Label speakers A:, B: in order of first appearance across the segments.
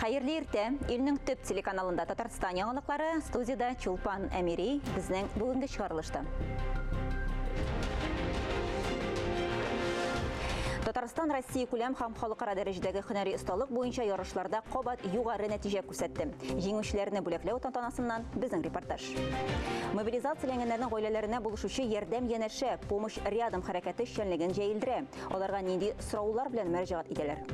A: Хәерле иртә! Илнең төп телеканалында Татарстан яңалыклары, студиядә Чулпан Әмири, безнең бүгенге чыгарылышта. Татарстан Россия күләм һәм халыкара дәрәҗәдәге һөнәри осталык буенча ярышларда кабат югары нәтиҗә күрсәтте. Җиңүчеләрне бүләкләү тантанасыннан безнең репортаж. Мобилизацияләнгәннәрнең гаиләләренә булышучы Ярдәм янәшә, Помощь рядом хәрәкәте эшчәнлеген җәелдерә. Аларга нинди сораулар белән мөрәҗәгать итәләр?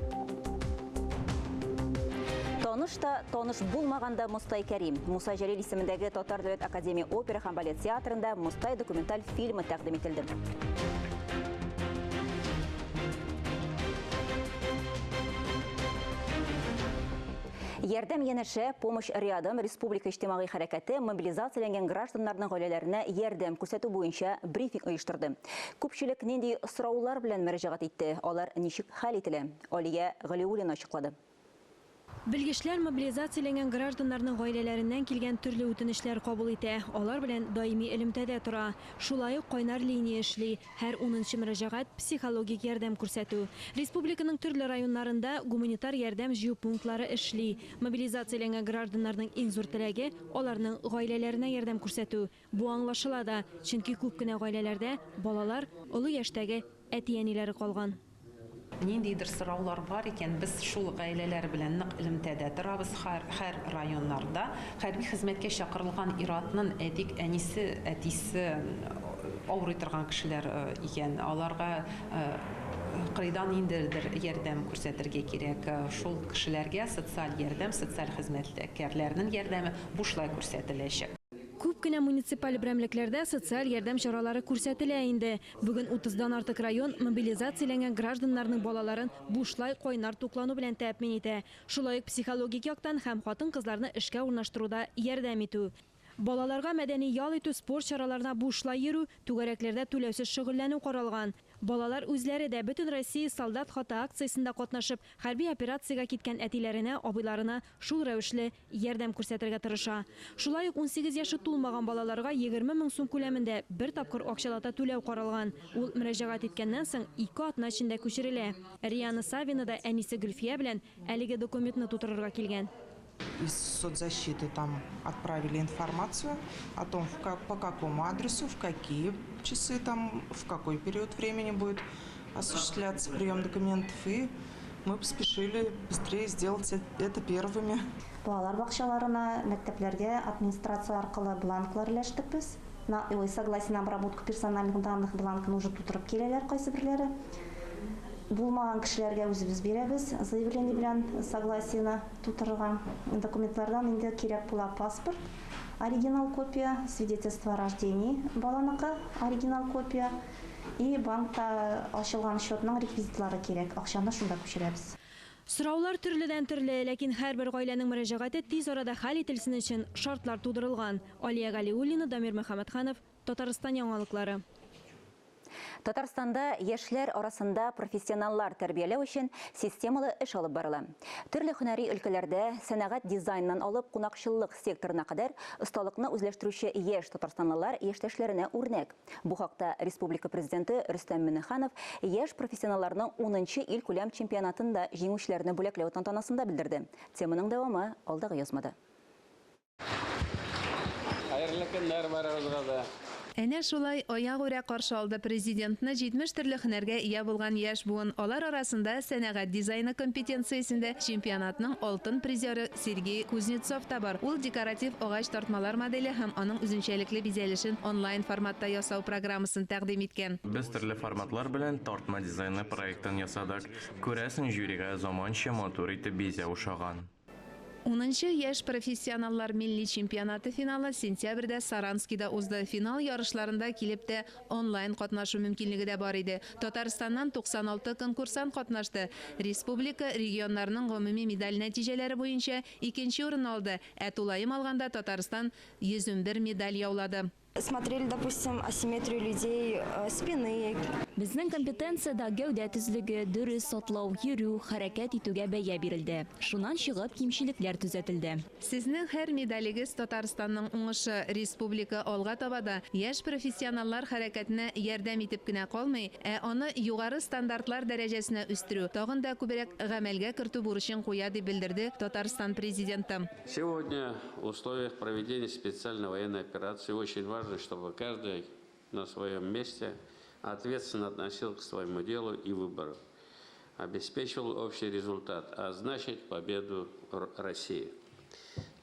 A: Таныш та, таныш булмаган да Мостай Кәрим. Муса Җәлил исемендәге Татар дәүләт академия опера һәм балет театрында Мостай документаль фильмы тәкъдим ителде. Ярдәм янәшә, Помощь рядом республика иҗтимагый хәрәкәте мобилизацияләнгән гражданнарның гаиләләренә ярдәм күрсәтү буенча брифинг оештырды. Күпчелек нинди сораулар белән мөрәҗәгать итте, алар ничек хәл ителә? Алия Галиуллина ачыклады.
B: Белгечләр мобилизацияләнгән гражданнарның гаиләләреннән килгән төрле үтенечләр кабул итә, алар белән даими элемтәдә тора. Шулай ук кайнар линия эшли. Һәр унынчы мөрәҗәгать, психологик ярдәм күрсәтү. Республиканың төрле районнарында гуманитар ярдәм җыю пунктлары эшли. Мобилизацияләнгән гражданнарның иң зур теләге, аларның гаиләләренә ярдәм күрсәтү. Бу аңлашыла да, чөнки күп кенә гаиләләрдә балалар, олы яшьтәге әти-әниләре калган.
C: Ниндидер сораулар бар икән, без шул гаиләләр белән нык элемтәдә торабыз, һәр районнарда хәрби хезмәткә чакырылган ир-атнын, әйтик, әнисе, әтисе авырый торган кешеләр икән, аларга кырыйдан ниндидер ярдәм күрсәтергә кирәк. Шул кешеләргә социаль ярдәм, социаль хезмәткәрләрнең ярдәме бушлай күрсәтеләчәк.
B: Күп кенә муниципаль берәмлекләрдә социаль ярдәм чаралары күрсәтелә инде. Бүген утыздан артык район мобилизацияләнгән гражданнарның балаларын бушлай кайнар туклану белән тәэмин итә. Шулай ук психологик яктан һәм хатын-кызларны эшкә урнаштыруда ярдәм итү. Балаларга мәдәни ял итү, спорт чараларына бушлай йөрү, түгәрәкләрдә түләүсез шөгыльләнү каралган. Балалар үзләре дә Бөтенроссия Солдат хаты акциясендә катнашып, хәрби операциягә киткән әтиләренә, абыйларына шул рәвешле ярдәм күрсәтергә тырыша. Шулай ук 18 яше тулмаган балаларга 20 мең сум күләмендә бер тапкыр акчалата түләү каралган. Ул мөрәҗәгать иткәннән соң ике атна эчендә күчерелә. Риана Савина да әнисе Гөлфия белән әлеге документны тутырырга килгән.
D: Из соцзащиты там отправили информацию о том, в как, по какому адресу, в какие часы там, в какой период времени будет осуществляться прием документов. И мы поспешили быстрее сделать это первыми.
E: Балалар бакчаларына, мәктәпләргә администрация аркылы бланклар өләштек без. На, ой, согласие на обработку персональных данных бланкын уже тутырып киләләр кайсыберләре. Булмаган кешеләргә үзебез бирәбез заявление белән согласиены тутырырга. Документлардан инде кирәк була паспорт, оригинал копия, свидетельство о рождении баланыкы, оригинал копия и банкта ачылган счетның реквизитлары кирәк. Акчаны шунда күчерәбез.
B: Сораулар төрледән-төрле, ләкин һәрбер гаиләнең мөрәҗәгате тиз арада хәл ителсен өчен шартлар тудырылган. Алия Галиуллина, Дамир Мөхәммәтханов, Татарстан яңалыклары.
A: Татарстанда яшьләр арасында профессионаллар тәрбияләү өчен системалы эш алып барыла. Төрле һөнәри өлкәләрдә, сәнәгать дизайннан алып кунакчыллык секторына кадәр осталыкны үзләштерүче яшь татарстанлылар яшьтәшләренә үрнәк. Бу хакта республика Президенты Рөстәм Миңнеханов яшь профессионалларның унынчы илкүләм чемпионатында җиңүчеләрне бүләкләү тантанасында белдерде. Теманың дәвамы алдагы язмада.
F: Хәерле көннәр барыгызга да.
G: Әнә шулай аягүрә каршы алды Президентны 70 төрле һөнәргә ия булган яшь буын. Алар арасында сәнәгать дизайны компетенциясендә чемпионатның алтын призеры Сергей Кузнецов та бар. Ул декоратив агач тартмалар моделе һәм аның үзенчәлекле бизәлешен онлайн форматта ясау программасын тәкъдим иткән.
H: Без төрле форматлар белән тартма дизайны проектын ясадык. Күрәсең, жюрига заманча матур итеп бизәү ошаган.
G: Унынчы яшь профессионаллар милли чемпионаты финалы сентябрьдә Саранскида узды. Финал ярышларында килеп тә онлайн катнашу мөмкинлеге дә бар иде. Татарстаннан 96 конкурсант катнашты. Республика регионнарның гомуми медаль нәтиҗәләре буенча икенче урынны алды, ә тулаем алганда Татарстан 111 медаль яулады.
I: Смотрели, допустим, асимметрию людей, спины.
J: Безнең компетенциядә гәүдә төзлеге, дөрес атлау, йөрү, хәрәкәт итүгә бәя бирелде. Шуннан чыгып, кимчелекләр төзәтелде.
G: Сезнең һәр медалегез Татарстанның уңышы. Республика алга таба да яшь профессионаллар хәрәкәтенә ярдәм итеп кенә калмый, ә аны югары стандартлар дәрәҗәсенә үстерү, тагын да күбрәк гамәлгә кертү бурычын куя, дип белдерде Татарстан Президенты.
F: Сегодня в условиях проведения специальной военной операции очень важно, чтобы каждый на своем месте ответственно относился к своему делу и выбору, обеспечивал общий результат, а значит победу России.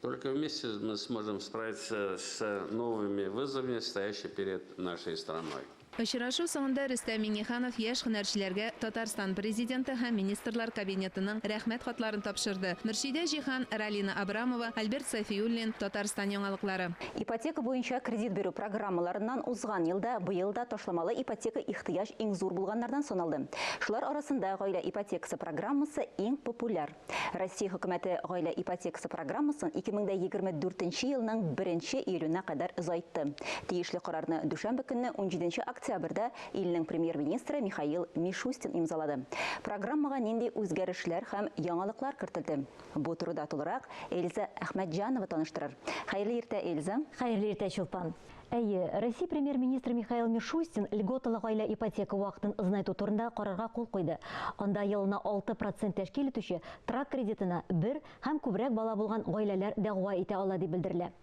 F: Только вместе мы сможем справиться с новыми вызовами, стоящими перед нашей страной.
G: Очрашу соңында Рөстәм Миңнеханов яшь һөнәрчеләргә Татарстан Президенты һәм Министрлар Кабинетының Рәхмәт хатларын тапшырды. Мөршидә Җиһан, Ралина Абрамова, Альберт Сафиуллин, Татарстан яңалыклары.
A: Ипотека буенча кредит бирү программаларыннан узган елда, быел да ташламалы ипотека ихтыяҗ иң зур булганнардан саналды. Шулар арасында гаилә ипотекасы программасы иң популяр. Россия хөкүмәте гаилә ипотекасы программасын 2024 нче елның беренче июленә кадәр озайтты. Тиешле карарны дүшәмбе көнне 17 октябрьдә илнең премьер-министры Михаил Мишустин имзалады. Программага нинди үзгәрешләр һәм яңалыклар кертелде? Бу турыда тулырак Эльза Әхмәтҗанова таныштырыр. Хәерле иртә, Эльза.
K: Хәерле иртә, Чулпан. Әйе, Россия премьер-министры Михаил Мишустин льготалы гаилә ипотека вакытын озынайту турында карарга кул куйды. Анда елына 6 процент тәшкил итүче торак кредитына бер һәм күбрәк бала булган гаиләләр дәгъва итә ала дип белдерелә.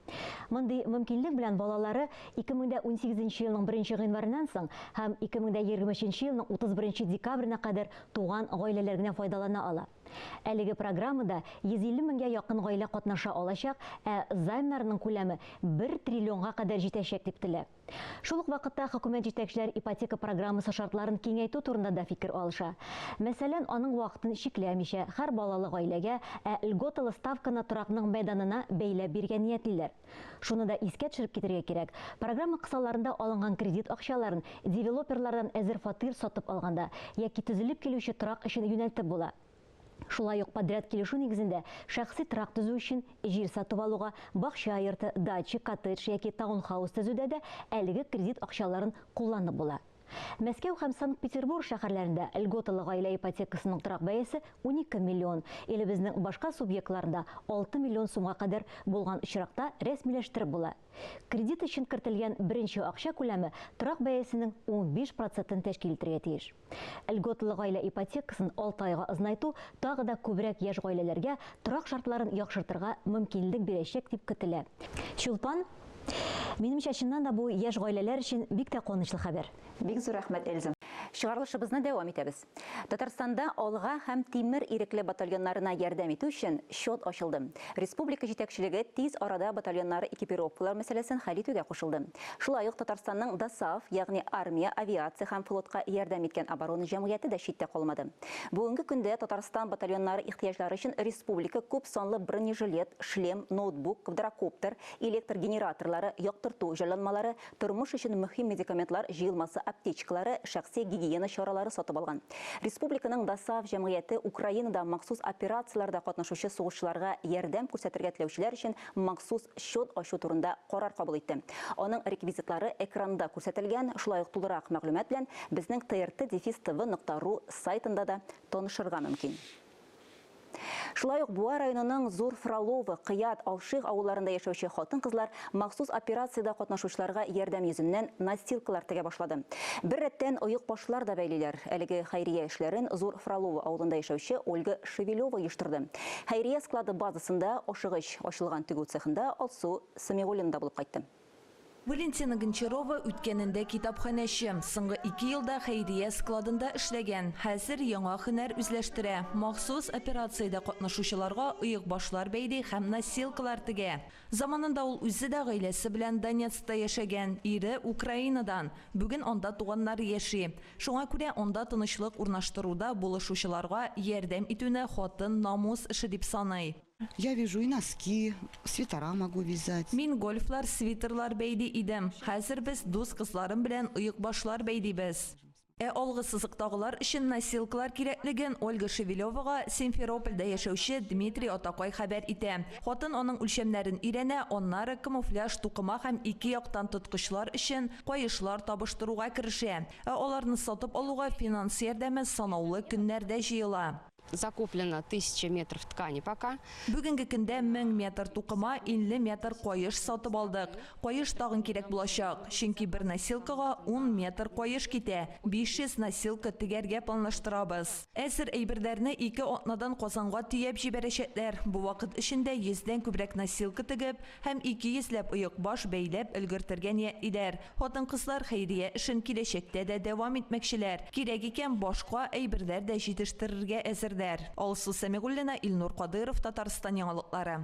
K: Мондый мөмкинлек белән балалары 2018 нче елның беренче гыйнварыннан соң һәм 2023 нче елның 31 нче декабренә кадәр туган гаиләләр генә файдалана ала. Әлеге программада 150 меңгә якын гаилә катнаша алачак, ә займнарның күләме бер триллионга кадәр җитәчәк дип көтелә. Шул ук вакытта хөкүмәт җитәкчеләре ипотека программасы шартларын киңәйтү турында да фикер алыша. Мәсәлән, аның вакытын чикләмичә, һәр балалы гаиләгә, ә льготалы ставканы торакның мәйданына бәйләп бирергә ниятлиләр. Шуны да искә төшереп китәргә кирәк, программа кысаларында алынган кредит акчаларын девелоперлардан әзер фатир сатып алганда яки төзелеп килүче торак өчен юнәлтеп була. Шулай ук подряд килешү нигезендә шәхси торак төзү өчен җир сатып алуга, бакча йорты, дача, коттедж яки таунхаус төзүдә дә әлеге кредит акчаларын кулланып була. Мәскәү һәм Санкт-Петербург шәһәрләрендә льготалы гаилә ипотекасының торак бәясе 12 миллион, илебезнең башка субъектларында 6 миллион сумга кадәр булган очракта рәсмиләштереп була. Кредит өчен кертелгән беренче акча күләме торак бәясенең 15 процентын тәшкил итәргә тиеш. Льготалы гаилә ипотекасын алты айга озынайту тагы да күбрәк яшь гаиләләргә торак шартларын яхшыртырга мөмкинлек бирәчәк дип көтелә. Чулпан, Минемчә, чыннан да бу яшь гаиләләр өчен бик тә куанычлы хәбәр.
A: Бик зур рәхмәт, Эльза. Чыгарылышыбызны дәвам итәбез. Татарстанда Алга һәм Тимер ирекле батальоннарына ярдәм итү өчен счет ачылды. Республика җитәкчелеге тиз арада батальоннары экипировкалау мәсьәләсен хәл итүгә кушылды. Шулай ук Татарстанның ДОСААФ, ягъни армия, авиация һәм флотка ярдәм иткән оборона җәмгыяте дә читтә калмады. Бүгенге көндә Татарстан батальоннары ихтыяҗлары өчен республика күп санлы бронежилет, шлем, ноутбук, квадрокоптер, электр генераторлары, яктырту җайланмалары, тормыш өчен мөһим медикаментлар җыелмасы аптечкалары, шәхси гигиена чаралары сатып алган. Республиканың ДОСААФ җәмгыяте Украинада махсус операцияләрдә катнашучы сугышчыларга ярдәм күрсәтергә теләүчеләр өчен махсус счет ачу турында карар кабул итте. Аның реквизитлары экранда күрсәтелгән, шулай ук тулырак мәгълүмат белән безнең trt-tv нокта ru сайтында да танышырга мөмкин. Шулай ук Буа районының Зур Фролово, Кыят, Алших авылларында яшәүче хатын-кызлар махсус операциядә катнашучыларга ярдәм йөзеннән носилкалар тегә башлады. Бер рәттән оекбашлар да бәйлиләр. Әлеге хәйрия эшләрен Зур Фролово авылында яшәүче Ольга Шевелева оештырды. Хәйрия склады базасында ашыгыч ачылган тегү цехында Алсу Самигуллина да булып кайтты.
L: Валентина Гончарова үткәнендә китапханәче, соңгы ике елда хәйрия складында эшләгән. Хәзер яңа һөнәр үзләштерә. Махсус операциядә катнашучыларга оекбашлар бәйли һәм носилкалар тегә. Заманында ул үзе дә гаиләсе белән Донецкта яшәгән, ире, Украинадан. Бүген анда туганнары яши. Шуңа күрә анда тынычлык урнаштыруда булышучыларга ярдәм итүне хатын намус эше дип саный.
M: Я вяжу и носки, свитера могу вязать.
L: Мин гольфлар, свитерлар бәйли идем. Хәзер без дус кызларым белән оекбашлар бәйлибез. Ә алгы сызыктагылар өчен носилкалар кирәклеген Ольга Шевелевага Симферопольдә яшәүче Дмитрий Атакай хәбәр итә. Хатын аның үлчәмнәрен өйрәнә, аннары камуфляж тукыма һәм ике яктан тоткычлар өчен каешлар табыштыруга керешә. Ә аларны сатып алуга финанс ярдәме санаулы көннәрдә җыела.
N: Закуплено 1000 метров ткани пока.
L: Бүгенге көндә 1000 метр тукыма, 50 метр каеш сатып алдык. Каеш тагын кирәк булачак, чөнки бер носилкага 10 метр каеш китә, 500 носилка тегәргә планлаштырабыз. Әзер әйберләрне ике атнадан Казанга төяп җибәрәчәкләр. Бу вакыт эчендә йөздән күбрәк носилка тегеп һәм 200 ләп оекбаш бәйләп өлгертергә ниятлиләр. Хатын-кызлар хәйрия эшен киләчәктә дә дәвам итмәкчеләр. Кирәк икән, башка әйберләр дә җитештерергә әзерләр. Алсу Сәмигуллина, Илнур Кадыйров, Татарстан яңалыклары.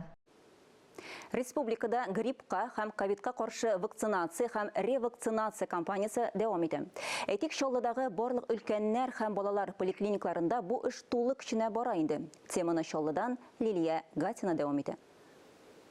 A: Республикада гриппка һәм ковидка каршы вакцинация һәм ревакцинация кампаниясе дәвам итә. Әйтик, Чаллыдагы барлык өлкәннәр һәм балалар поликлиникларында бу эш тулы көченә бара инде. Теманы Чаллыдан Лилия Гатина дәвам итә.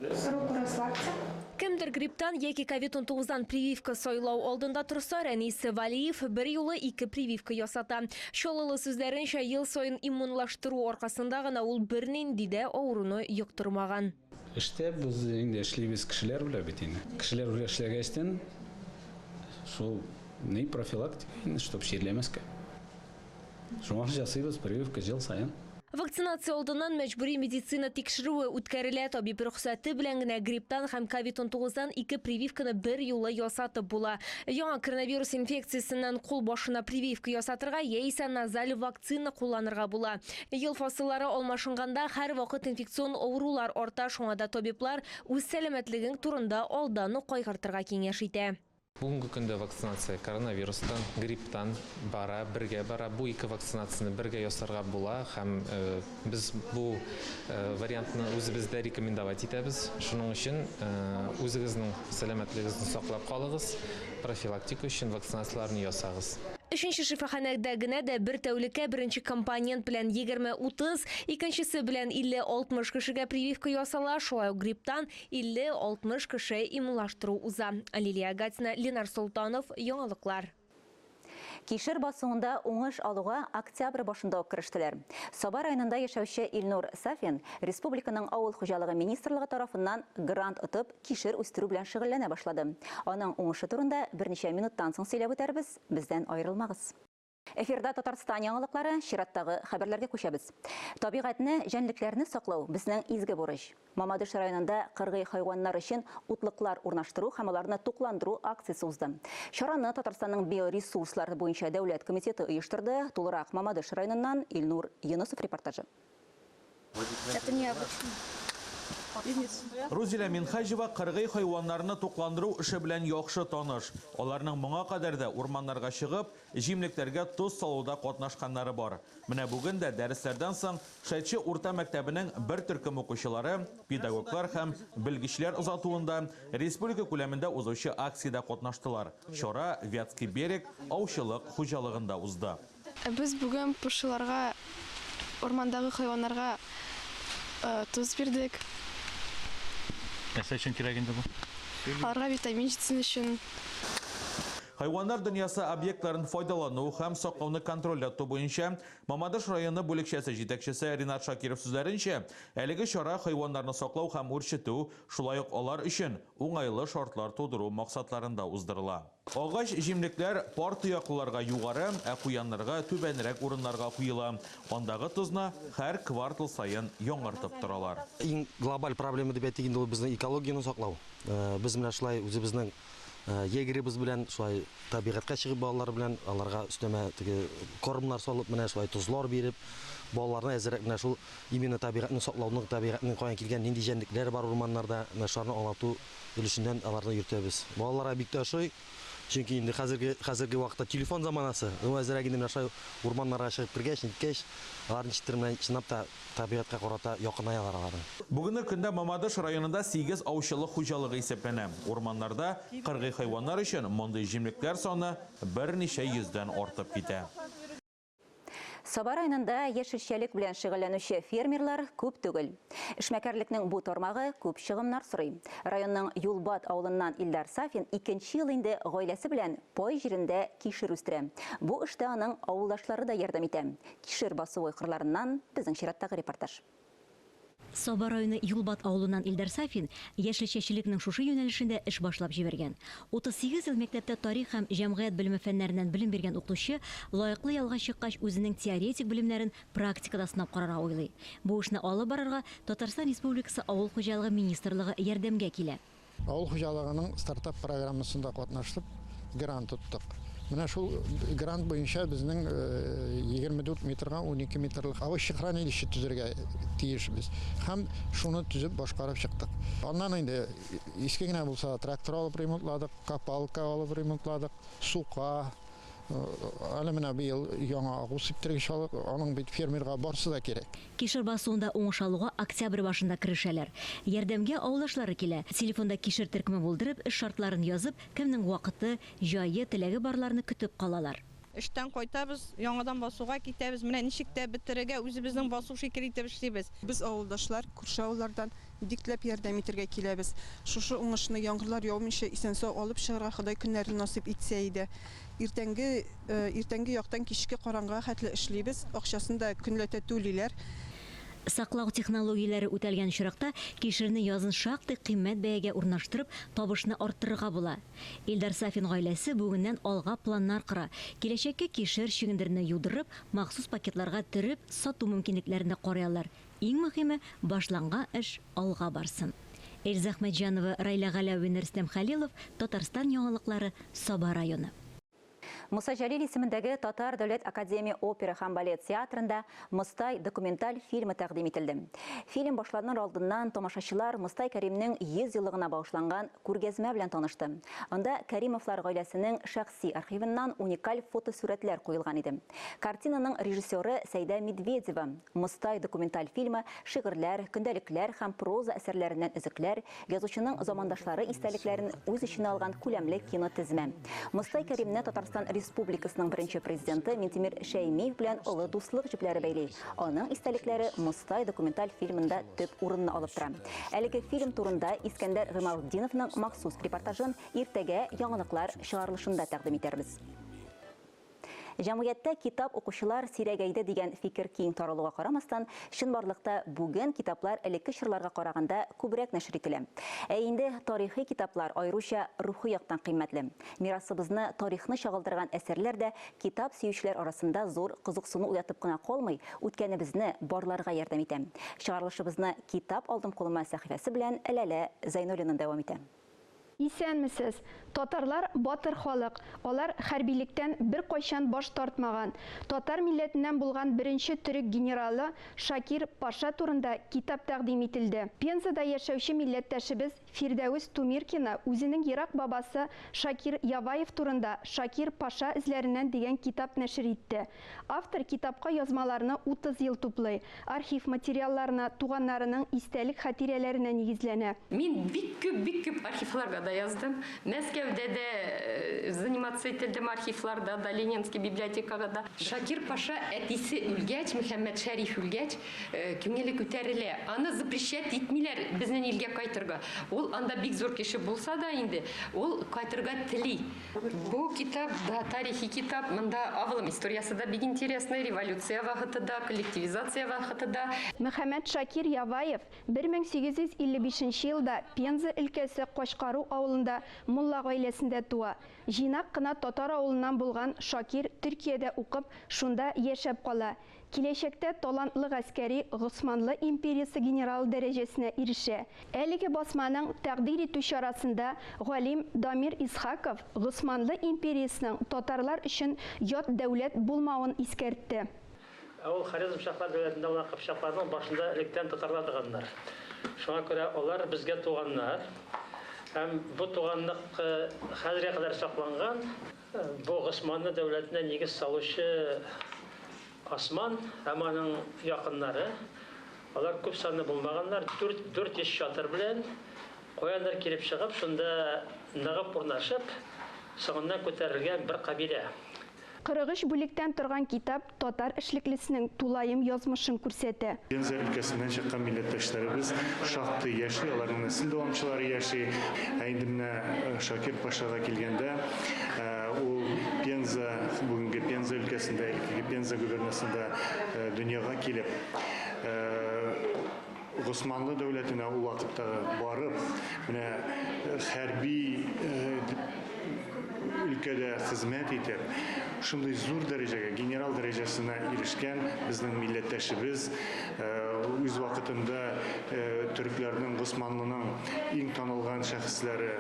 O: Руку расслабьте.
B: Кемдер грипптан яки ковид-унтугыздан прививка сайлау алдында торса, Рәнис Вәлиев берьюлы ике прививка ясата. Чаллылы сүзләренчә, ел саен иммунлаштыру аркасында гына ул бернинди дә авыруны йоктырмаган.
P: Эштә без инде эшлибез кешеләр белән бит инде. Кешеләр белән эшләгәчтен, шул ни профилактика инде, чтоб чирләмәскә. Шуңа ясыйбыз прививка ел саен.
B: Вакцинация алдыннан мәҗбүри медицина тикшерүе үткәрелә. Табиб рөхсәте белән генә грипптан һәм ковид-унтугыздан ике прививканы бер юлы ясатып була. Яңа коронавирус инфекциясеннән кул башына прививка ясатырга яисә назаль вакцина кулланырга була. Ел фасыллары алмашынганда һәрвакыт инфекцион авырулар арта, шуңа да табиблар үз сәламәтлегең турында алдан ук кайгыртырга киңәш итә.
Q: Бүгенге көндә вакцинация коронавирустан, грипптан бара, бергә бара. Бу ике вакцинацияне бергә ясарга була һәм без бу вариантны үзебездә рекомендовать итәбез. Шуның өчен үзегезнең сәламәтлегегезне саклап калыгыз, профилактика өчен вакцинацияләрне ясагыз.
B: Өченче шифаханәдә генә дә бер тәүлеккә беренче компонент белән 20-30, икенчесе белән 50-60 кешегә прививка ясала, шулай ук грипптан 50-60 кеше иммунлаштыру уза. Лилия Гатина, Ленар Солтанов, Яңалыклар.
A: Кишер басуында уңыш алуга октябрь башында ук керештеләр. Саба районында яшәүче Илнур Сафин республиканың авыл хуҗалыгы министрлыгы тарафыннан грант отып, кишер үстерү белән шөгыльләнә башлады. Аның уңышы турында берничә минуттан соң сөйләп үтәрбез, бездән аерылмагыз. Эфирда Татарстан яңалыклары, чираттагы хәбәрләргә күчәбез. Табигатьне, җәнлекләрне саклау безнең изге бурыч. Мамадыш районында кыргый хайваннар өчен утлыклар урнаштыру һәм аларны тукландыру акциясе узды. Чараны Татарстанның биоресурслар буенча дәүләт комитеты оештырды. Тулырак Мамадыш районыннан Илнур Юнусов репортажы.
O: Это необычно.
R: Рузилә Минхаҗева кыргый хайваннарны тукландыру эше белән яхшы таныш. Аларның моңа кадәр дә урманнарга чыгып, җимлекләргә тоз салуда катнашканнары бар. Менә бүген дә дәресләрдән соң Шәдче урта мәктәбенең бер төркем укучылары, педагоглар һәм белгечләр озатуында республика күләмендә узучы акциядә катнаштылар. Чара Вятский берег аучылык хуҗалыгында узды.
O: Без бүген пошиларга, урмандагы хайваннарга тоз бирдек.
S: Нәрсә өчен кирәк инде бу?
O: Аларга витамин җитсен өчен.
R: Хайваннар дөньясы объектларын файдалану һәм саклауны контрольдә тоту буенча Мамадыш районы бүлекчәсе җитәкчесе Ринат Шакиров сүзләренчә, әлеге чара хайваннарны саклау һәм үрчетү, шулай ук алар өчен уңайлы шартлар тудыру максатларында уздырыла. Агач җимлекләр пар тояклыларга югары, ә куяннарга түбәнрәк урыннарга куела. Андагы тозны һәр квартал саен яңартып торалар.
T: Иң глобаль проблема дип әйтик инде ул безнең экологияне саклау. Без менә шулай үзебезнең егеребез белән шулай табигатькә чыгып балалар белән аларга өстәмә теге кормнар салып, менә шулай тозлар биреп, балаларны әзерәк менә шул именно табигатьне саклауның, табигатьнең каян килгән, нинди җәнлекләр бар урманнарда, менә шуларны аңлату өлешеннән аларны йөртәбез. Балаларга бик тә ошый. Чөнки инде хәзерге вакытта телефон заманасы, ну әзерәк инде менә шулай урманнарга чыгып кергәч, ниткәч, алар ничектер менә чынлап та табигатькә карата якынаялар алар.
R: Бүгенге көндә Мамадыш районында 8 аучылык хуҗалыгы исәпләнә. Урманнарда кыргый хайваннар өчен мондый җимлекләр саны берничә йөздән артып китә.
A: Саба районында яшелчәлек белән шөгыльләнүче фермерлар күп түгел. Эшмәкәрлекнең бу тармагы күп чыгымнар сорый. Районның Юлбат авылыннан Илдар Сафин икенче ел инде гаиләсе белән пай җирендә кишер үстерә. Бу эштә аның авылдашлары да ярдәм итә. Кишер басуы кырларыннан безнең чираттагы репортаж.
K: Саба районы Юлбат авылыннан Илдар Сафин яшелчәчелекнең шушы юнәлешендә эш башлап җибәргән. 38 ел мәктәптә тарих һәм җәмгыять белеме фәннәреннән белем биргән укытучы лаеклы ялга чыккач үзенең теоретик белемнәрен практикада сынап карарга уйлый. Бу эшне алып барырга Татарстан Республикасы Авыл хуҗалыгы министрлыгы ярдәмгә килә.
U: Авыл хуҗалыгының стартап программасында катнашып, грант оттык. Менә шул грант буенча безнең 24 метрга 12 метрлык овощехранилище төзергә тиешбез. Һәм шуны төзеп башкарып чыктык. Аннан инде иске генә булса трактор алып ремонтладык, копалка алып ремонтладык, сука, Әле менә быел яңа агу сиптергеч алып, аның бит фермерга барсы да кирәк.
K: Кишер басуында уңыш алуга октябрь башында керешәләр. Ярдәмгә авылдашлары килә. Телефонда кишер төркеме булдырып, эш шартларын язып, кемнең вакыты, җае, теләге барларны көтеп калалар.
V: Эштән кайтабыз, яңадан басуга китәбез. Менә ничек тә бетерергә, үзебезнең басу шикелле итеп эшлибез.
D: Без авылдашлар, күрше авыллардан бик теләп ярдәм итергә киләбез. Шушы уңышны яңгырлар яумыйча исән-сау алып чыгарга Ходай көннәрен насыйп итсә иде. Иртәнге иртәнге яктан кичке караңгыга хәтле эшлибез, акчасын да көнләтә түлиләр.
K: Саклау технологияләре үтәлгән очракта, кишерне язын шактый кыйммәт бәягә урнаштырып, табышны арттырырга була. Илдар Сафин гаиләсе бүгеннән алга планнар кора. Киләчәккә кишер, чөгендерне юдырып, махсус пакетларга төреп, сату мөмкинлекләрен дә карый алар. Иң мөһиме, башланган эш алга барсын. Эльза Әхмәтҗанова, Райлә Галәвина, Рөстәм Хәлилов, Татарстан яңалыклары, Саба районы.
A: Муса Җәлил исемендәге Татар дәүләт академия опера һәм балет театрында Мостай документаль фильмы тәкъдим ителде. Фильм башланыр алдыннан тамашачылар Мостай Кәримнең 100 еллыгына багышланган күргәзмә белән танышты. Анда Кәримовлар гаиләсенең шәхси архивыннан уникаль фотосурәтләр куелган иде. Картинаның режиссеры Сәйдә Медведева. Мостай документаль фильмы шигырьләр, көндәлекләр һәм проза әсәрләреннән өзекләр, язучының замандашлары истәлекләрен үз эченә алган күләмле кинотезмә. Мостай Кәримне Татарстан Республикасының беренче президенты Минтимер Шәймиев белән олы дуслык җепләре бәйли. Аның истәлекләре Мостай документаль фильмында төп урынны алып тора. Әлеге фильм турында Искәндәр Гыймалтдиновның махсус репортажын иртәгә яңалыклар чыгарылышында тәкъдим итәрбез. Җәмгыятьтә китап укучылар сирәгәйде дигән фикер киң таралуга карамастан, чынбарлыкта бүген китаплар элекке чорларга караганда күбрәк нәшер ителә. Ә инде тарихи китаплар аеруча рухи яктан кыйммәтле. Мирасыбызны, тарихны чагылдырган әсәрләр дә китап сөючеләр арасында зур кызыксыну уятып кына калмый, үткәнебезне барларга ярдәм итә. Чыгарылышыбызны Китап алдым кулыма сәхифәсе белән Ләлә Зәйнуллина дәвам итә.
W: Исәнмесез! Татарлар батыр халык. Алар хәрбилектән беркайчан баш тартмаган. Татар милләтеннән булган беренче төрек генералы Шакир паша турында китап тәкъдим ителде. Пензада яшәүче милләттәшебез Фирдәвес Тумиркина үзенең ерак бабасы Шакир Яваев турында Шакир паша эзләреннән дигән китап нәшер итте. Автор китапка язмаларны 30 ел туплый, архив материалларына, туганнарының истәлек-хатирәләренә нигезләнә.
X: Мин бик күп, бик күп архивларга да яздым. Мәскәүдә дә заниматься ителдем архивларда да, Ленинский библиотекага да. Шакир паша әтисе үлгәч, Мөхәммәтшәриф үлгәч, күңеле күтәрелә. Аны запрещать итмиләр безнең илгә кайтырга. Ул анда бик зур кеше булса да инде, ул кайтырга тели. Бу китап да тарихи китап. Монда авылым историясе да бик интересный, революция вакыты да, коллективизация вакыты да.
W: Мөхәммәтшакир Яваев 1855 нче елда Пенза өлкәсе Качкару авылында мулла гаиләсендә туа. Җыйнак кына татар авылыннан булган Шакир Төркиядә укып, шунда яшәп кала. Киләчәктә талантлы гаскәри Госманлы империясе генералы дәрәҗәсенә ирешә. Әлеге басманың тәкъдир итү чарасында галим Дамир Исхаков Госманлы империясенең татарлар өчен ят дәүләт булмавын искәртте.
Y: Ә ул Хорезмшаһлар дәүләтендә булган кыпчакларның башында электән татарлар торганнар. Шуңа күрә алар безгә туганнар. Һәм бу туганлык хәзергә кадәр сакланган. Бу Госманлы дәүләтенә нигез салучы Осман һәм аның якыннары, алар күп санлы булмаганнар, 400 чатыр белән каяндыр килеп чыгып, шунда ныгып урнашып, соңыннан күтәрелгән бер кабилә.
W: 43 бүлектән торган китап татар эшлеклесенең тулаем язмышын күрсәтә.
C: Пенза өлкәсеннән чыккан милләттәшләребез шактый яши, аларның нәсел дәвамчылары яши. Ә инде менә Шакир Пашага килгәндә, ул Пенза, бүгенге Пенза өлкәсендә, элеккеге Пенза губернасында дөньяга килеп, Госманлы дәүләтенә ул вакыттагы барып, менә хәрби өлкәдә хезмәт итеп, шундый зур дәрәҗәгә, генерал дәрәҗәсенә ирешкән безнең милләттәшебез, үз вакытында төрекләрнең, Госманлының иң танылган шәхесләре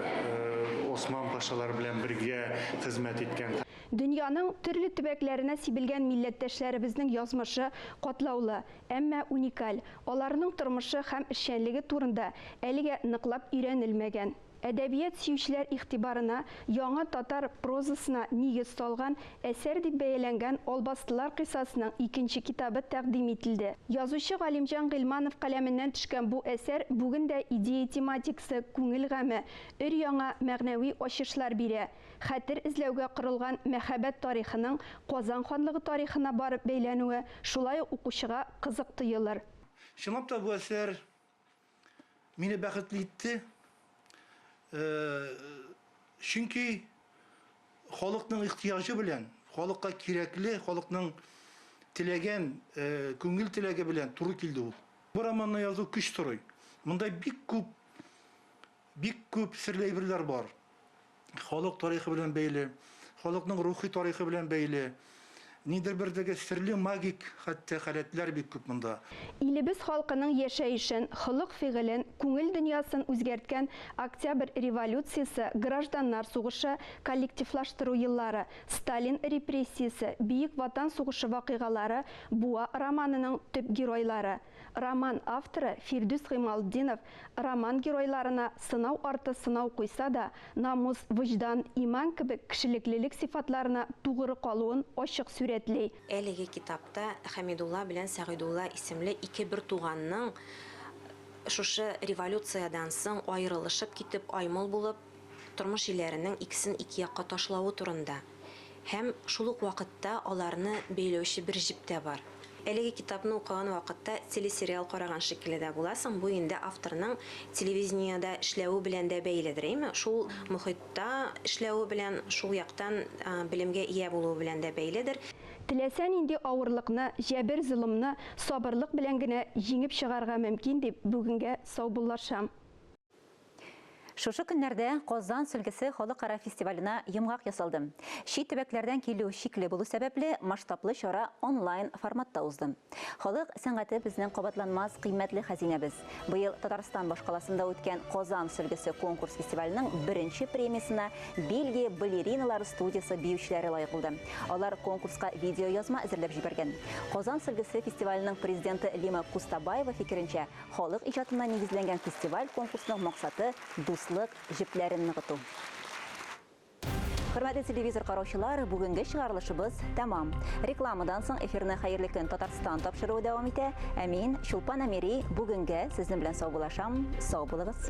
C: Осман пашалар белән бергә хезмәт иткән.
W: Дөньяның төрле төбәкләренә сибелгән милләттәшләребезнең язмышы катлаулы, әмма уникаль. Аларның тормышы һәм эшчәнлеге турында әлегә ныклап өйрәнелмәгән. Әдәбият сөючеләр игътибарына яңа татар прозасына нигез салган әсәр дип бәяләнгән Албастылар кыйссасының икенче китабы тәкъдим ителде. Язучы Галимҗан Гыйльманов каләменнән төшкән бу әсәр бүген дә идея-тематикасы, күңел гаме, өр-яңа мәгънәви ачышлар бирә. Хәтер эзләүгә корылган мәхәббәт тарихының Казан ханлыгы тарихына барып бәйләнүе шулай ук укучыга кызык тоелыр.
E: Чынлап та бу әсәр мине бәхетле итте. Чөнки халыкның ихтыяҗы белән, халыкка кирәкле, халыкның теләгән, күңел теләге белән туры килде ул. Бу романны язу көч сорый. Монда бик күп, бик күп серле әйберләр бар. Халык тарихы белән бәйле, халыкның рухи тарихы белән бәйле. Нидер бер теге серле магик хәтта халәтләр бик күп монда.
W: Илебез халкының яшәешен, холык-фигылен, күңел дөньясын үзгәрткән Октябрь революциясе, гражданнар сугышы, коллективлаштыру еллары, Сталин репрессиясе, Бөек Ватан сугышы вакыйгалары Буа романының төп геройлары. Роман авторы Фирдүс Гыймалтдинов роман геройларына сынау арты сынау куйса да, намус, вөҗдан, иман кебек кешелеклелек сыйфатларына тугры калуын ачык сурәтли.
H: Әлеге китапта Хәмидулла белән Сәгыйдулла исемле ике бертуганның шушы революциядән соң аерылышып китеп, аймыл булып, тормыш илләренең икесен ике якка ташлавы турында. Һәм шул ук вакытта аларны бәйләүче бер җеп тә бар. Әлеге китапны укыган вакытта телесериал караган шикелле дә буласың. Бу инде авторның телевидениедә эшләве белән дә бәйледер, әйме? Шул мохитта эшләве белән, шул яктан белемгә ия булуы белән дә бәйледер.
W: Теләсә нинди авырлыкны, җәбер-золымны сабырлык белән генә җиңеп чыгарга мөмкин дип бүгенгә саубуллашам.
A: Шушы көннәрдә Казан сөлгесе халыкара фестиваленә йомгак ясалды. Чит төбәкләрдән килү чикле булу сәбәпле, масштаблы чара онлайн форматта узды. Халык сәнгате безнең кабатланмас кыйммәтле хәзинәбез. Быел Татарстан башкаласында үткән Казан сөлгесе конкурс фестиваленең беренче премиясенә Бельгия балериналары студиясе биючеләре лаек булды. Алар конкурска видеоязма әзерләп җибәргән. Казан сөлгесе фестиваленең президенты Лима Кустабаева фикеренчә, Халык иҗатына нигезләнгән фестиваль-конкурсның максаты дуслык җепләрен ныгыту. Хөрмәтле телевизор караучылар, бүгенге чыгарылышыбыз тәмам. Рекламадан соң эфирны Хәерле көн Татарстан тапшыруы дәвам итә. Ә мин, Чулпан Әмири, бүгенгә сезнең белән саубуллашам. Сау булыгыз.